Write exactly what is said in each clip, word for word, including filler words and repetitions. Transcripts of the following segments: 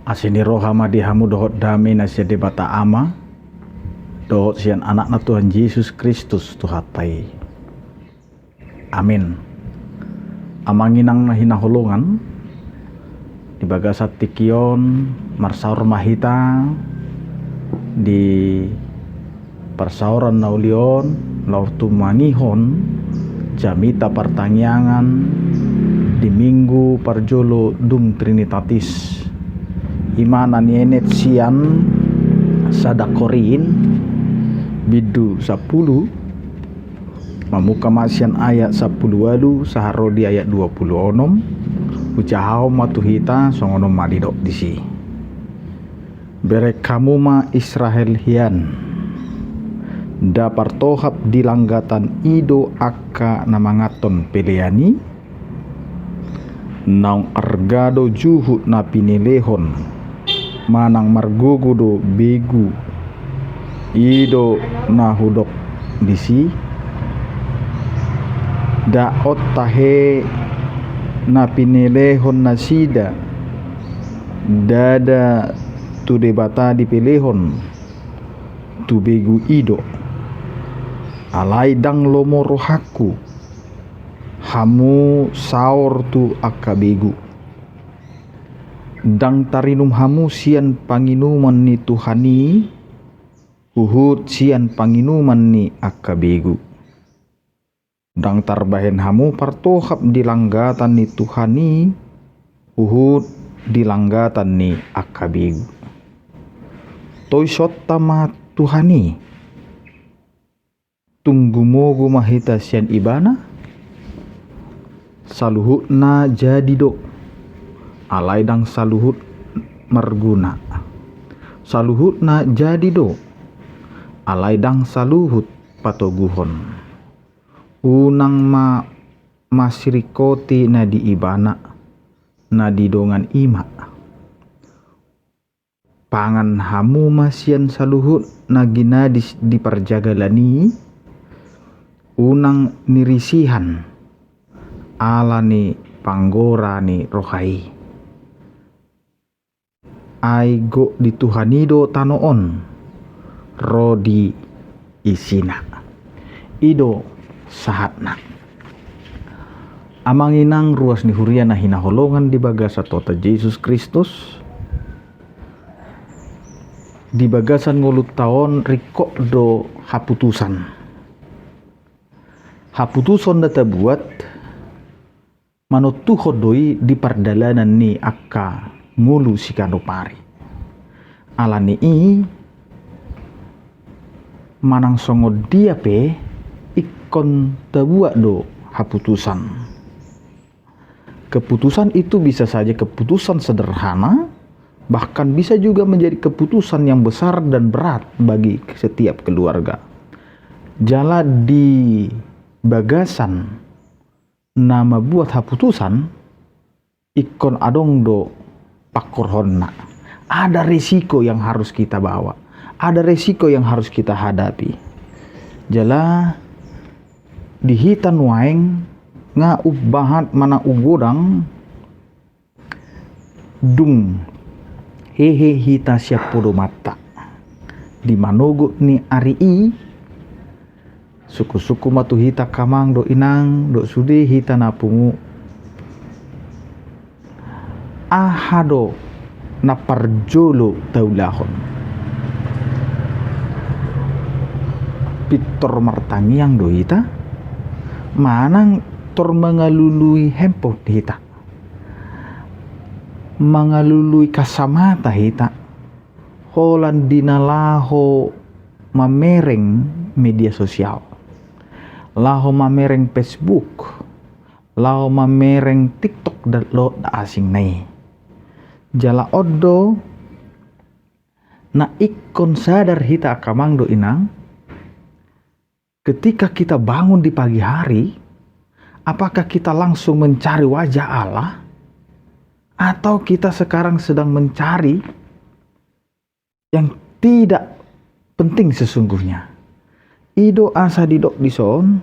Asi ni roha ma di hamu dohot dame na sian Debata Ama, dohot sian Anakna Tuhan Jesus Kristus Tuhanta i. Amin. Amang inang na hinaholongan, di bagasan tingki on marsaor ma hita di parsaoran na uli on, laho tumangihon jamita partangiangan di Minggu parjolo dung Trinitatis. I ma na nienet sian sada Korint, bindu sampulu, mamungka ma sian ayat sampulu ualu sahat ro di ayat dua pulu onom, hujahahon ma tu hita, songon on ma didok disi. Bereng hamu ma Israel hian. Nda partohap di langgatan i do angka na manganhon pelean i? Naung arga do juhut na pinelehon, manang margogo do begu? I do na hudok disi. Nda on tahe na pinelehon nasida ndada tu Debata dipelehon, tu begu i do. Alai ndang lomo rohangku hamu saor tu angka begu. Ndang tarinum hamu sian panginuman ni Tuhan i, huhut sian panginuman ni angka begu. Ndang tarbahen hamu partohap di langgatan ni Tuhan i, huhut di langgatan ni angka begu. Toisonta ma Tuhan i. Tung gumogo ma hita sian Ibana? Saluhutna jadi do, alai ndang saluhut marguna. Saluhutna jadi do, alai ndang saluhut patoguhon. Unang ma masiringkoti na di Ibana, na di dongan i ma. Pangan hamu ma sian saluhut na ginadis di parjagalan i, unang nirisihan ala ni panggora ni roha i. Ai gok di Tuhan i do tano on ro di isina. I do sahatna. Amang inang ruas ni huria na hinaholongan di bagasan Tuhanta Jesus Kristus, di bagasan ngolunta on ringkot do haputusan. Haputusan na tabuat manontuhon do i di pardalanan ni angka ngolu siganup ari. Ala ni i, manang songon dia pe ingkon tabuat do haputusan. Keputusan itu bisa saja keputusan sederhana, bahkan bisa juga menjadi keputusan yang besar dan berat bagi setiap keluarga. Jala di bagasan na mambuat haputusan, ingkon adong do pangkorhonna. Ada resiko yang harus kita bawa, ada resiko yang harus kita hadapi. Jala di hita nuaeng nga umbahat manang ugodang dung hehe hita sian podomanta di manogot ni ari i. Sungkun-sungkun ma tu hita angka amang dohot inang, dohot sude hita na pungu. Aha do na parjolo taulahon? Pintor martangiang do hita, manang tor mangalului handphone hita, mangalului kacamata hita, holan di na laho mamereng media sosial, laho mamereng Facebook, laho mamereng TikTok dohot asing na i. Jala on do na ingkon sadar hita angka amang dohot inang, ketika kita bangun di pagi hari, apakah kita langsung mencari wajah Allah, atau kita sekarang sedang mencari yang tidak penting sesungguhnya? I do asa didok dison,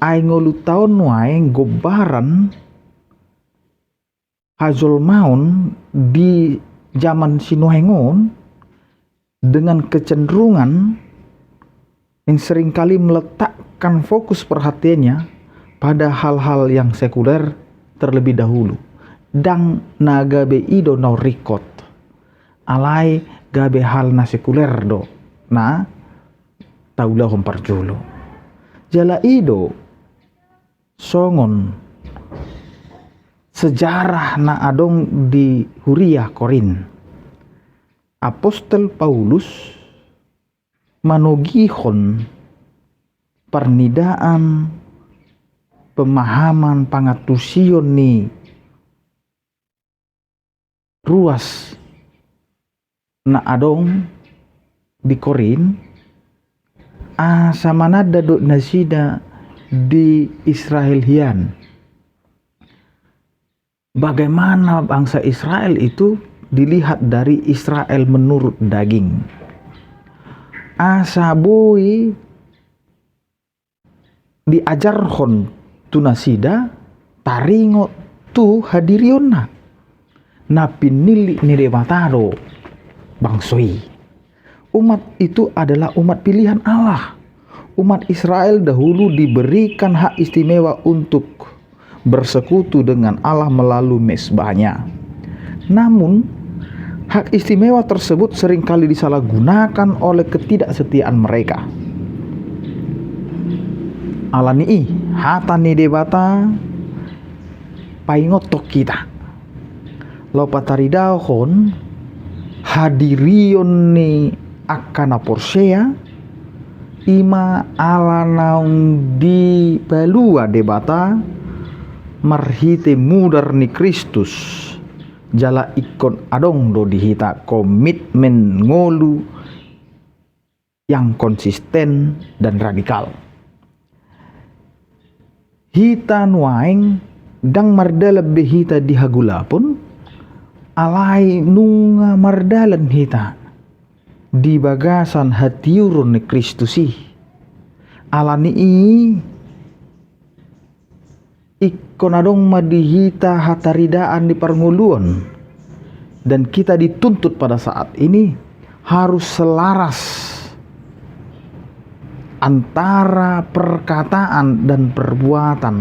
ai ngolunta on nuaeng gombaran hajolmaon di zaman sinuaeng on dengan kecenderungan yang seringkali meletakkan fokus perhatiannya pada hal-hal yang sekuler terlebih dahulu. Ndang na gabe i do na ringkot. Alai gabe hal na sekuler do na taulahon parjolo. Jala i do songon sejarah na adong di huria Korint. Apostel Paulus manogihon parnidaan, pemahaman, pangantusion ni ruas na adong di Korint, asa mananda dohot nasida di Israel hian. Bagaimana bangsa Israel itu dilihat dari Israel menurut daging. Asa boi diajarhon tu nasida taringot tu hadirionna. Na pinillit ni Debata do bangso i. Umat itu adalah umat pilihan Allah. Umat Israel dahulu diberikan hak istimewa untuk bersekutu dengan Allah melalui mezbahnya. Namun, hak istimewa tersebut seringkali disalahgunakan oleh ketidaksetiaan mereka. Alani i, hata ni Debata paingothon hita laho pataridahon hadirion ni angka na porsea, i ma ala naung dipalua Debata marhite mudar ni Kristus, jala ingkon adong do di hita komitmen ngolu yang konsisten dan radikal. Hita nuaeng ndang mardalan be hita di hagolapon, alai nunga mardalan hita di bagasan hatiuron ni Kristus i. Alani i, ingkon adong ma di hita hataridaan di parngoluon. Dan kita dituntut pada saat ini harus selaras antara perkataan dan perbuatan.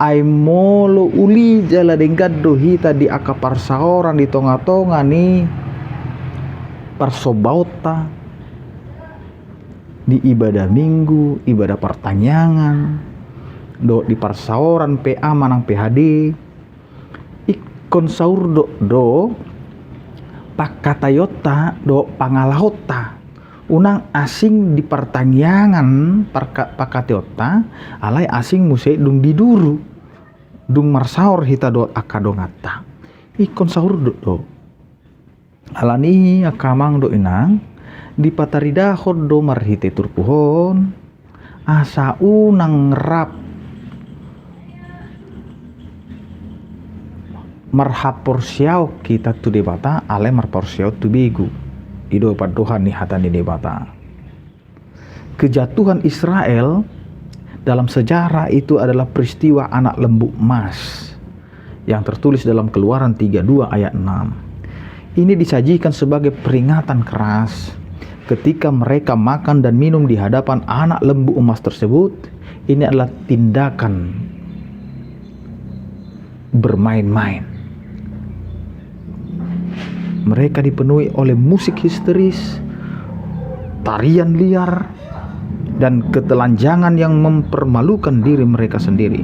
Ai molo uli jala denggan do hita di angka parsaoran di tonga-tonga ni parsombaonta, di ibadah Minggu, ibadah partangiangan, dohot di parsaoran P A manang P H D, ingkon saurdot do pangkataionta dohot pangalahonta. Unang asing di partangiangan parka-, pangkataionta, alai asing muse dung di duru, dung marsaor hita dohot angka donganta. Ingkon saurdot do. Alani i, angka amang dohot inang, dipataridahon do marhite turpuk on, asa unang rap marhaporseaon hita tu Debata, alai marporseaon tu begu. I do pandohan ni hata ni Debata. Kejatuhan Israel dalam sejarah itu adalah peristiwa anak lembu emas yang tertulis dalam Keluaran tiga dua ayat enam. Ini disajikan sebagai peringatan keras ketika mereka makan dan minum di hadapan anak lembu emas tersebut. Ini adalah tindakan bermain-main. Mereka dipenuhi oleh musik histeris, tarian liar, dan ketelanjangan yang mempermalukan diri mereka sendiri.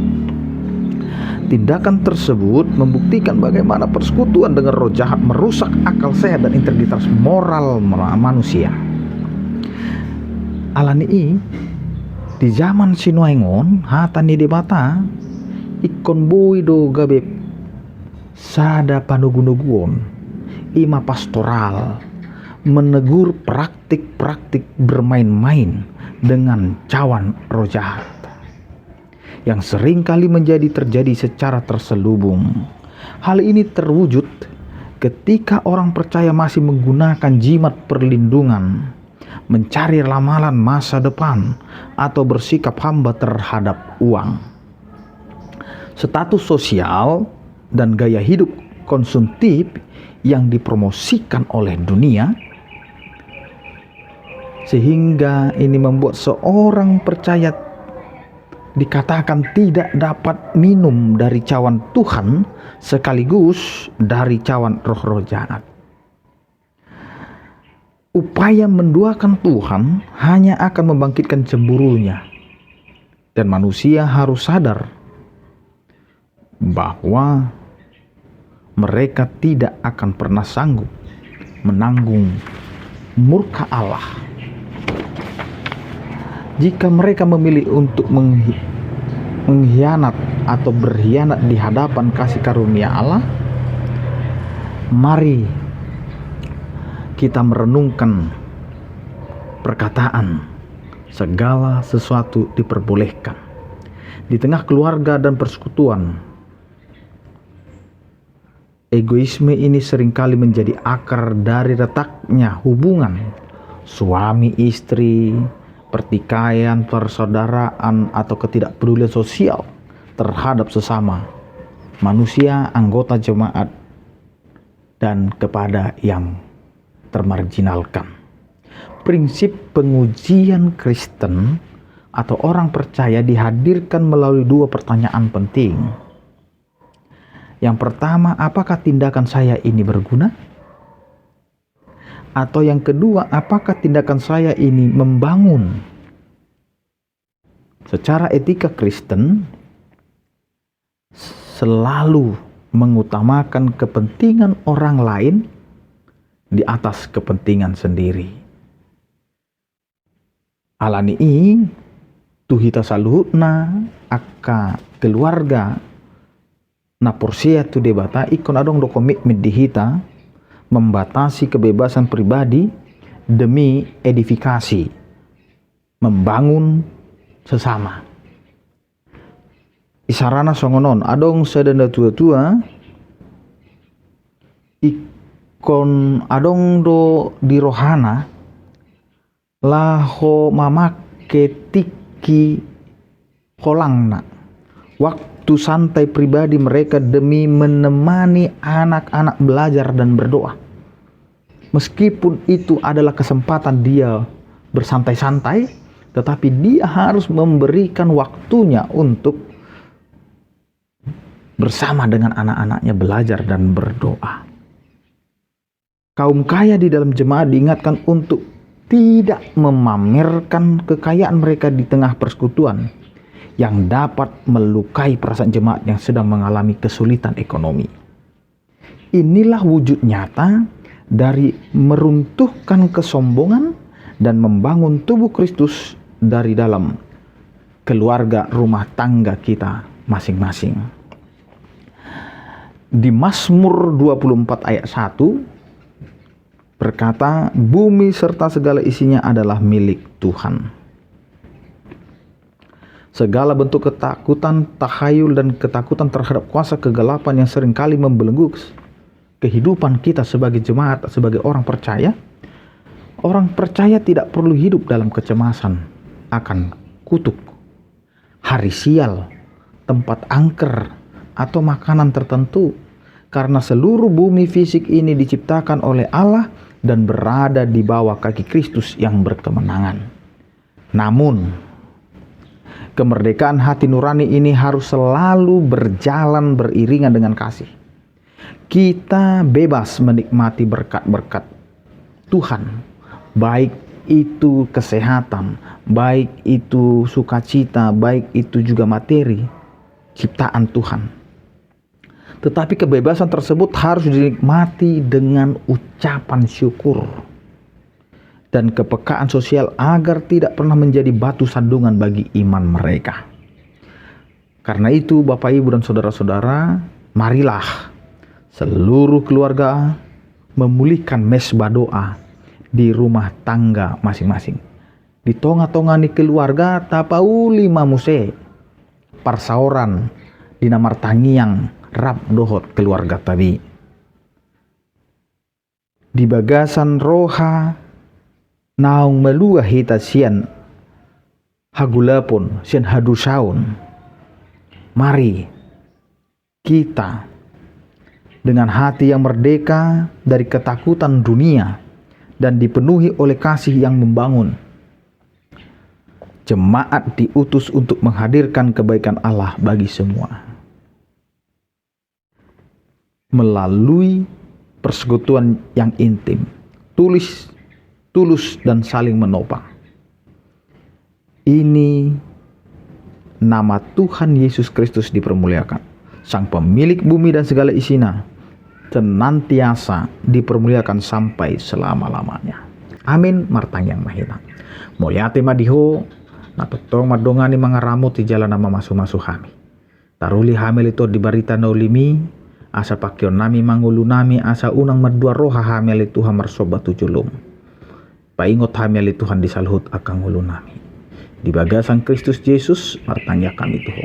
Tindakan tersebut membuktikan bagaimana persekutuan dengan roh jahat merusak akal sehat dan integritas moral ma-, manusia. Alani i, di zaman sinuaeng on, hata ni Debata ingkon boi do gabe sada panogunoguon, i ma pastoral, menegur praktik-praktik bermain-main dengan cawan roh jahat yang seringkali menjadi terjadi secara terselubung. Hal ini terwujud ketika orang percaya masih menggunakan jimat perlindungan, mencari ramalan masa depan, atau bersikap hamba terhadap uang. Status sosial dan gaya hidup konsumtif yang dipromosikan oleh dunia, sehingga ini membuat seorang percaya dikatakan tidak dapat minum dari cawan Tuhan sekaligus dari cawan roh-roh jahat. Upaya menduakan Tuhan hanya akan membangkitkan cemburunya. Dan manusia harus sadar bahwa mereka tidak akan pernah sanggup menanggung murka Allah. Jika mereka memilih untuk menghi-, mengkhianat atau berkhianat di hadapan kasih karunia Allah, mari kita merenungkan perkataan, "Segala sesuatu diperbolehkan." Di tengah keluarga dan persekutuan, egoisme ini seringkali menjadi akar dari retaknya hubungan suami istri, pertikaian, persaudaraan, atau ketidakpedulian sosial terhadap sesama manusia, anggota jemaat, dan kepada yang termarginalkan. Prinsip pengujian Kristen atau orang percaya dihadirkan melalui dua pertanyaan penting. Yang pertama, apakah tindakan saya ini berguna? Atau yang kedua, apakah tindakan saya ini membangun? Secara etika Kristen selalu mengutamakan kepentingan orang lain di atas kepentingan sendiri. Alani i, tu hita saluhutna angka keluarga na porsea tu Debata, ingkon adong do komitmen di hita membatasi kebebasan pribadi demi edifikasi, membangun sesama. Isarana songon on, adong sada natua-tua ingkon adong do di rohana laho mamake tingki holangna, waktu santai pribadi mereka demi menemani anak-anak belajar dan berdoa. Meskipun itu adalah kesempatan dia bersantai-santai, tetapi dia harus memberikan waktunya untuk bersama dengan anak-anaknya belajar dan berdoa. Kaum kaya di dalam jemaat diingatkan untuk tidak memamerkan kekayaan mereka di tengah persekutuan yang dapat melukai perasaan jemaat yang sedang mengalami kesulitan ekonomi. Inilah wujud nyata dari meruntuhkan kesombongan dan membangun tubuh Kristus dari dalam keluarga rumah tangga kita masing-masing. Di Mazmur dua puluh empat ayat satu berkata, "Bumi serta segala isinya adalah milik Tuhan." Segala bentuk ketakutan, tahayul, dan ketakutan terhadap kuasa kegelapan yang seringkali membelenggu kehidupan kita sebagai jemaat, sebagai orang percaya, orang percaya tidak perlu hidup dalam kecemasan akan kutuk, hari sial, tempat angker, atau makanan tertentu, karena seluruh bumi fisik ini diciptakan oleh Allah dan berada di bawah kaki Kristus yang berkemenangan. Namun, kemerdekaan hati nurani ini harus selalu berjalan beriringan dengan kasih. Kita bebas menikmati berkat-berkat Tuhan, baik itu kesehatan, baik itu sukacita, baik itu juga materi ciptaan Tuhan. Tetapi kebebasan tersebut harus dinikmati dengan ucapan syukur dan kepekaan sosial agar tidak pernah menjadi batu sandungan bagi iman mereka. Karena itu, Bapak, Ibu, dan saudara-saudara, marilah seluruh keluarga memulihkan mesbah doa di rumah tangga masing-masing. Di tonga-tonga ni keluarga tapauli ma muse parsaoran di na martangiang rap dohot keluarganta be. Di bagasan roha naung malua hita sian hagolapon, sian hadosaon. Mari, kita Dengan hati yang merdeka dari ketakutan dunia dan dipenuhi oleh kasih yang membangun, jemaat diutus untuk menghadirkan kebaikan Allah bagi semua. Melalui persekutuan yang intim, tulis, tulus dan saling menopang. Ini nama Tuhan Yesus Kristus dipermuliakan. Sang pemilik bumi dan segala isina senantiasa dipermuliakan sampai selama-lamanya. Amin. Martangiang ma hita. Mauliate ma di Ho, na tongtong mandongani, mangaramoti jala na mamasu-masu hami. Taruli hami ale Tuhan di barita na uli-Mi, asa pangkeonnami ma ngolunami, asa unang mandua roha hami ale Tuhan marsomba tu joloM. Paingot hami ale Tuhan di saluhut angka ngolunami. Di bagasan Kristus Jesus martangiang hami tu Ho.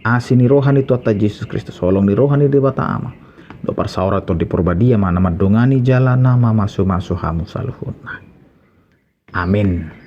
Asi ni roha ni Tuhanta Jesus Kristus, holong ni roha ni Debata Ama, dohot parsaoran ni Tondi Parbadia ma na mandongani jala na mamasu-masu hamu saluhutna. Amin.